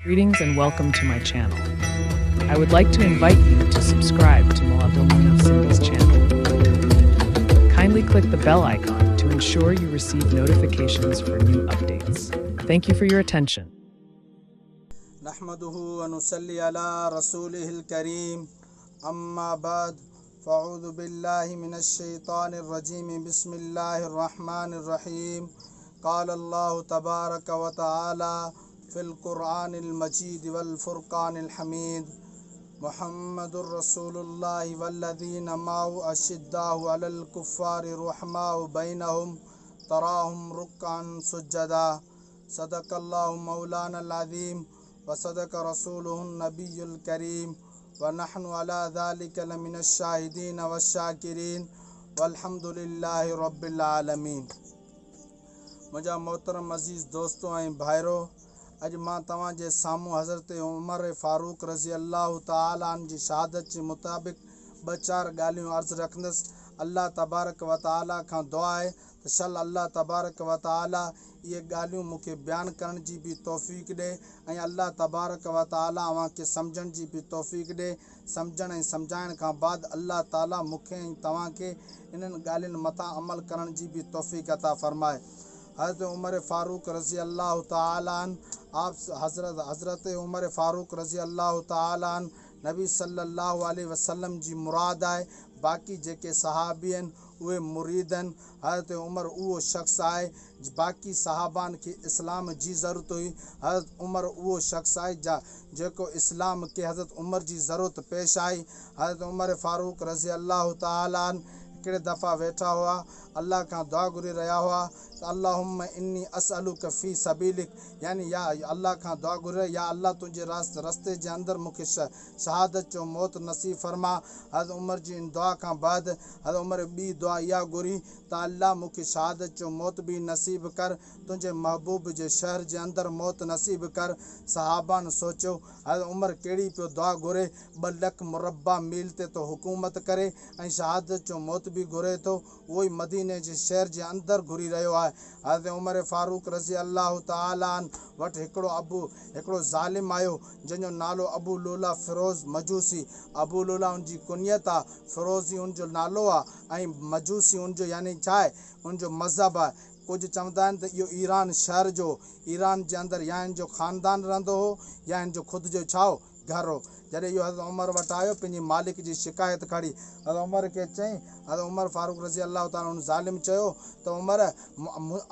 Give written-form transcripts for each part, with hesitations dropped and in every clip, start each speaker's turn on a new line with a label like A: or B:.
A: Greetings and welcome to my channel. I would like to invite you to subscribe to Mullah Abdul Munaf Sindhi's channel. Kindly click the bell icon to ensure you receive notifications for new updates. Thank you for your attention.
B: نحمده ونصلي على رسوله الڪريم اما بعد فاعوذ بالله من الشيطان الرجيم بسم الله الرحمن الرحيم قال الله تبارك وتعالى في القرآن المجيد والفرقان الحميد محمد رسول الله والذين معه أشداء على الكفار رحماء بينهم تراهم ركعا سجدا صدق الله مولانا العظيم وصدق رسوله النبي الكريم ونحن على ذلك لمن الشاهدين والشاڪرين والحمد لله رب العالمين منهنجا محترم عزيز دوستو ۽ ڀائرو اڄ مان توهان جي سامهون حضرت عمر فاروق رضي الله تعالٰي عنه جي شهادت جي مطابق ٻه چار ڳالهيون عرض رکندس الله تبارڪ و تعالٰي کان دعا آهي ته شل الله تبارڪ و تعاليٰ اهي ڳالهيون مون کي بيان ڪرڻ جي به توفيق ڏي ۽ الله تبارڪ و تعاليٰ اوهان کي سمجهڻ جي به توفيق ڏي. سمجهڻ ۽ سمجهائڻ کان بعد الله تعاليٰ مون کي ۽ توهان کي انهن ڳالهين مٿان عمل ڪرڻ جي به توفيق عطا فرمائي. حضرت عمر فاروق رضي الله تعاليٰ عنه آپ حضرت حضرت عمر فاروق رضي الله تعاليٰ عنه نبي صلي الله عليه وسلم جي مراد آهي باقي جيڪي صحابي آهن اهي مريد آهن، حضرت عمر اهو شخص آهي باقي صحابان کي اسلام جي ضرورت هئي، حضرت عمر اهو شخص آهي جا جيڪو اسلام کي حضرت عمر جي ضرورت پيش آئي، حضرت عمر فاروق رضي الله تعالٰي عنه هڪڙي دفعا ويٺا هئا، الله کان دعا گهري رهيا هئا ته اللهم اني اسألک في سبيلک يعني يا الله کان دعا گهري رهيا يا الله تنهنجي رستي جي اندر مون کي شهادت جو موت نصيب فرما. حضرت عمر جي ان دعا کان بعد حضرت عمر ٻي دعا اها گهري ته الله مون کي شهادت جو موت به نصيب ڪر، تنهنجي محبوب جي شهر جي اندر موت نصيب ڪر. صحابان سوچيو، حضرت عمر ڪهڙي پيو دعا گهري، ٻه لک مربع ميل تي ٿو حڪومت ڪري ۽ شهادت جو موت به گهري ٿو، اهو ئي مديني جي شهر جي اندر گهري رهيو آهي. حضرت عمر فاروق رضي الله تعالٰي عنه وٽ هڪڙو ابو هڪڙو ظالم آيو، جنهن جو نالو ابو لؤلؤ فيروز مجوسي، ابو لؤلؤ ان جي ڪنيت آ، فيروزي ان جو نالو آ ۽ مجوسي ان جو يعني ڇا آهي ان جو مذهب آهي. ڪجهه چوندا آهن ته اهو ايران شهر جو هو، ايران جي اندر يا هن جو خاندان رهندو هو يا هن جو خود جو ڇا هو؟ گهر هو. جڏهن اهو حضرت عمر وٽ آيو، پنهنجي مالڪ جي شڪايت کڻي حضرت عمر کي چيائين، حضرت عمر فاروق رضي الله تعالٰي عنه ظالم چيو ته عمر!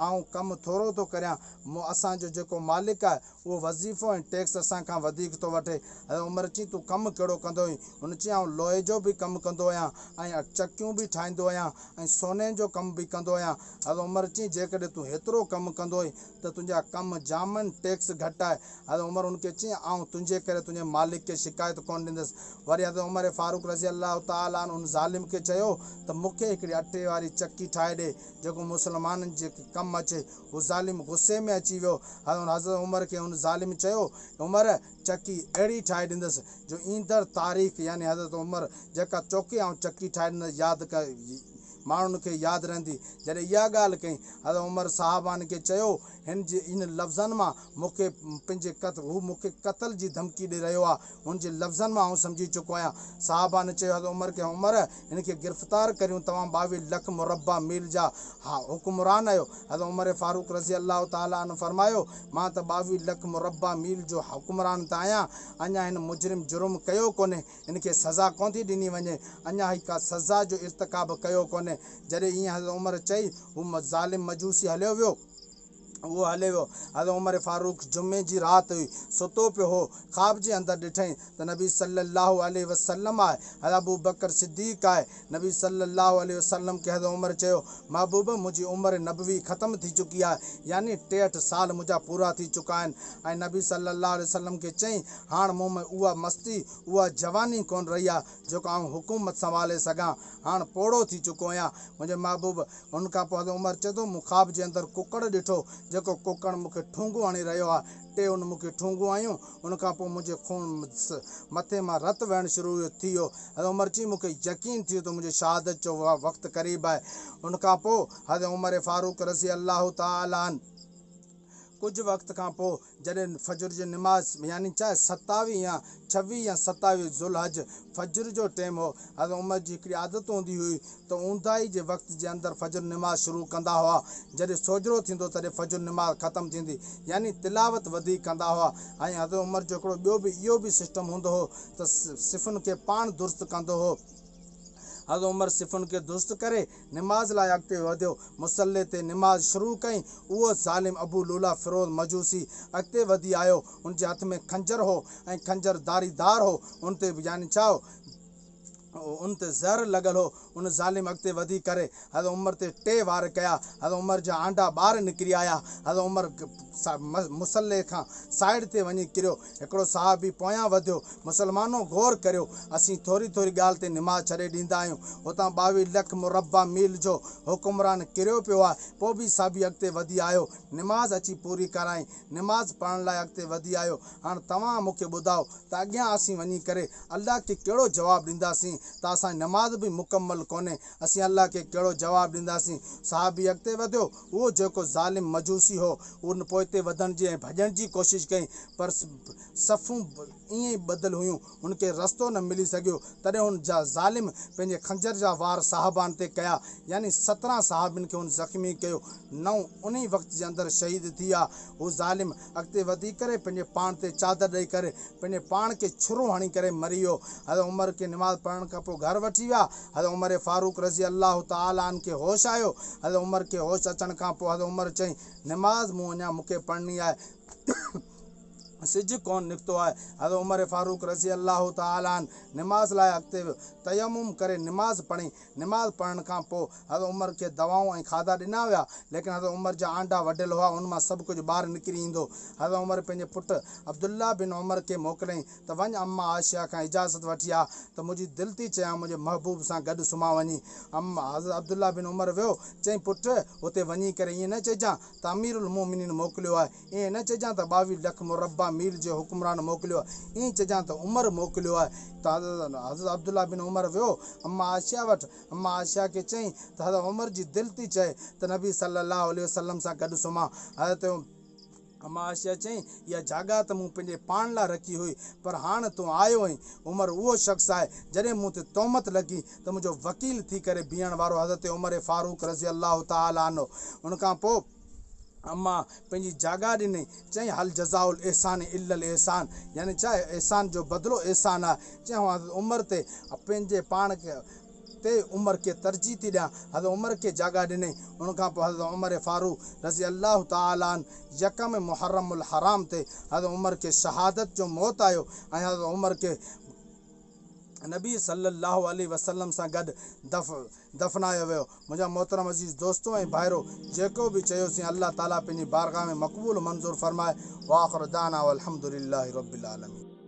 B: آئون ڪم ٿورو ٿو ڪريان، اسان جو جيڪو مالڪ آهي، اهو وظيفو ۽ ٽيڪس اسان کان وڌيڪ ٿو وٺي. حضرت عمر چيائين، تون ڪم ڪهڙو ڪندو آهين؟ هن چيائين، آئون لوهي جو به ڪم ڪندو آهيان ۽ چڪيون به ٺاهيندو آهيان ۽ سوني جو ڪم به ڪندو آهيان. حضرت عمر چيائين، جيڪڏهن تون هيترو ڪم ڪندو آهين ته تنهنجا ڪم جام آهن، ٽيڪس گهٽ آهي. حضرت عمر ان کي چيائين، آئون تنهنجي ڪري تنهنجي مالڪ کي شڪايت ڪونه ڏيندس. وري حضرت عمر فاروق رضي الله تعالٰي عنه ان ظالم کي چيو ته مون کي هڪڙي اٽي واري چڪي ٺاهي ڏي، جيڪو مسلمانن جي ڪم اچي. هو ظالم غصي ۾ اچي ويو. حضرت عمر کي ان ظالم چيو، عمر! چڪي اهڙي ٺاهي ڏيندس جو ايندڙ تاريخ يعني حضرت عمر جيڪا چوڪي آئون چڪي ٺاهي ڏيندس ياد ماڻهن کي ياد رهندي. جڏهن اها ڳالهه ڪئي، حضرت عمر صحابان کي چيو، هن جي انهن لفظن مان مون کي پنهنجي هو مون کي قتل جي ڌمڪي ڏئي رهيو آهي. هن جي لفظن مان آئون سمجهي چڪو آهيان. صحابان چيو، حضرت عمر کي، عمر! هن کي گرفتار ڪريون، توهان 22 لک مربع ميل جا حڪمران آهيو. حضرت عمر فاروق رضي الله تعالٰي عنه فرمايو، مان ته 22 لک مربع ميل جو حڪمران ته آهيان، اڃا هن مجرم جرم ڪيو ڪونهي، هن کي سزا ڪونه ٿي ڏني وڃي، اڃا هي ڪا سزا جو ارتڪاب ڪيو ڪونهي. جڏهن ائين حضرت عمر چئي، هو ظالم مجوسي هليو ويو. اهو هليو ويو. حضرت عمر فاروق جمعي جي رات هئي، ستو پيو هو، خواب جي اندر ڏٺائين ته نبي صلّي اللّٰه عليه وسلّم آهي، حضرت ابوبڪر صديق آهي. نبي صلّي اللّٰه عليه وسلّم کي حضرت عمر چيو، محبوب! منهنجي عمر نبوي ختم ٿي چڪي آهي، يعني 63 سال منهنجا پورا ٿي چڪا آهن. ۽ نبي صلّي اللّٰه عليه وسلّم کي چيائين، هاڻ مون ۾ اها مستي، اها جواني ڪونه رهي آهي، جيڪو آئون حڪومت سنڀالي سگهان. هاڻ پوڙهو ٿي چڪو آهيان. منهنجي محبوب! ان کان پوء حضرت عمر چئي ٿو، مون خواب جي اندر ڪڪڙ ڏٺو، جيڪو ڪڪڙ مون کي ٺونگون هڻي رهيو آهي. ٽي ان مون کي ٺونگون هنيون، ان کان پوء منهنجي خون مٿي مان رت وهڻ شروع ٿي ويو. حضرت عمر چيائين، مون کي يقين ٿي ويو ته منهنجي شهادت جو وقت قريب آهي. ان کان پوء حضرت عمر فاروق رضي الله تعالٰي عنه. ڪجهه وقت کان پوء جڏهن فجر جي نماز يعني چاهي ستاويهه يا ڇويهه يا ستاويهه ذوالحج فجر جو ٽيم هو، حضرت عمر جي هڪڙي عادت هوندي هئي ته اونداهي جي وقت جي اندر فجر نماز شروع ڪندا هئا، جڏهن سوجهرو ٿيندو تڏهن فجر نماز ختم ٿيندي، يعني تلاوت وڌيڪ ڪندا هئا ۽ حضرت عمر جو هڪڙو ٻيو به اهو به سسٽم هوندو هو ته صفن کي پاڻ درست ڪندو هو. حضرت عمر صفن کي درست ڪري نماز لاء اڳتي وڌيو، مصلي تي نماز شروع ڪئي، اهو ظالم ابو لؤلؤ فيروز مجوسي اڳتي وڌي آيو، ان جي هٿ ۾ خنجر هو ۽ خنجر داري دار هو، ان تي يعني ڇا هو، ان تي زهر لڳل هو، ان ظالم اڳتي وڌي ڪري حضرت عمر تي ٽي وار ڪيا، حضرت عمر جا آنڊا ٻاهر نڪري آيا، حضرت عمر مصلي کان سائيڊ تي وڃي ڪريو، هڪڙو صحابي پويان وڌيو، مسلمانو غور ڪريو، اسين ٿوري ٿوري ڳالهه تي نماز ڇڏي ڏيندا آهيون، هتان 22 لک مربع ميل جو حڪمران ڪريو پيو آهي، پوء به صحابي اڳتي وڌي آيو، نماز اچي پوري ڪرائين، نماز پڙهڻ لاء اڳتي وڌي آيو، هاڻ توهان مون کي ٻڌاء ته اڳيان اسين وڃي ڪري الله کي ڪهڙو جواب ڏينداسين ته اسان جي نماز به مڪمل ڪونهي، اسين الله کي ڪهڙو جواب ڏينداسين؟ صحابي اڳتي وڌيو، اهو جيڪو ظالم مجوسي هو، ان پوئتي وڌڻ جي ۽ ڀڄڻ جي ڪوشش ڪئي، پر صفون ائين ئي ٻڌل هيون، هن کي رستو نه ملي سگهيو، تڏهن هن ظالم پنهنجي خنجر جا وار صحابان تي ڪيا، يعني 17 صحابين کي هن زخمي ڪيو، نو انهي وقت جي اندر شهيد ٿي ويا، هو ظالم اڳتي وڌي ڪري پنهنجي پاڻ تي چادر ڏئي ڪري پنهنجي پاڻ کي ڇرو هڻي ڪري مري ويو. حضرت عمر کي نماز پڙهڻ کان پوء گهر وٺي ويا. حضرت عمر فاروق رضي الله تعالٰي عنه کي هوش آيو. حضرت عمر کي هوش اچڻ کان پوء حضرت عمر چيائين، نماز مون اڃا مون کي پڙهڻي آهي. سج ڪونه نڪتو آهي. حضرت عمر فاروق رضي الله تعالٰي عنه نماز لاء اڳتي ويو. تيمم ڪري نماز پڙهي. نماز پڙهڻ کان پوء حضرت عمر کي دوائون ۽ کاڌا ڏنا ويا، ليڪن حضرت عمر جا آنڊا وڍيل هئا، ان مان سڀ ڪجهه ٻاهر نڪري ايندو. حضرت عمر پنهنجي پٽ عبدالله بن عمر کي موڪليائين ته وڃ اما عائشه کان اجازت وٺي آ ته منهنجي دل ٿي چئي آئون منهنجي محبوب سان گڏ سمهان وڃي. حضرت عبدالله بن عمر ويو، چيائين پٽ! اتي وڃي ڪري ائين نه چئجان ته امير المومنين موڪليو آهي، ائين نه چئجان ته 22 لک مربع ميل جي حڪمران موڪليو آهي، ائين چئجان ته عمر موڪليو آهي. ته حضرت عبدالله بن عمر ويو اما عائشه وٽ، اما عائشه کي چيائين ته حضرت عمر جي دل ٿي چئي ته نبي صلي الله عليه وسلم سان گڏ سمهان. حضرت اما عائشه چيائين، اها جاڳهه ته مون پنهنجي پاڻ لاء رکي هئي، پر هاڻ تون آيو آهين. عمر اهو شخص آهي، جڏهن مون تي تهمت لڳي ته منهنجو وڪيل ٿي ڪري بيهڻ وارو حضرت عمر فاروق رضي الله تعالٰي عنه. ان کان پوء اما پنهنجي جاڳهه ڏني، چيائين، هل جزاء الاحسان الا الاحسان يعني ڇا احسان جو بدلو احسان آهي. چيائين، حضرت عمر تي پنهنجي پاڻ تي عمر کي ترجيح ٿي ڏيان. حضرت عمر کي جاڳهه ڏني. ان کان پوء حضرت عمر فاروق رضي الله تعالٰي عنه يڪم محرم الحرام تي حضرت عمر کي شهادت جو موت آيو ۽ حضرت عمر کي نبي صلي الله عليه وسلم سان گڏ دفنايو ويو. منهنجا محترم عزيز دوستو ۽ ڀائرو جيڪو به چيوسين الله تعالي پنهنجي بارگاهه ۾ مقبول و منظور فرمائي واخر دعوانا والحمد لله رب العالمين.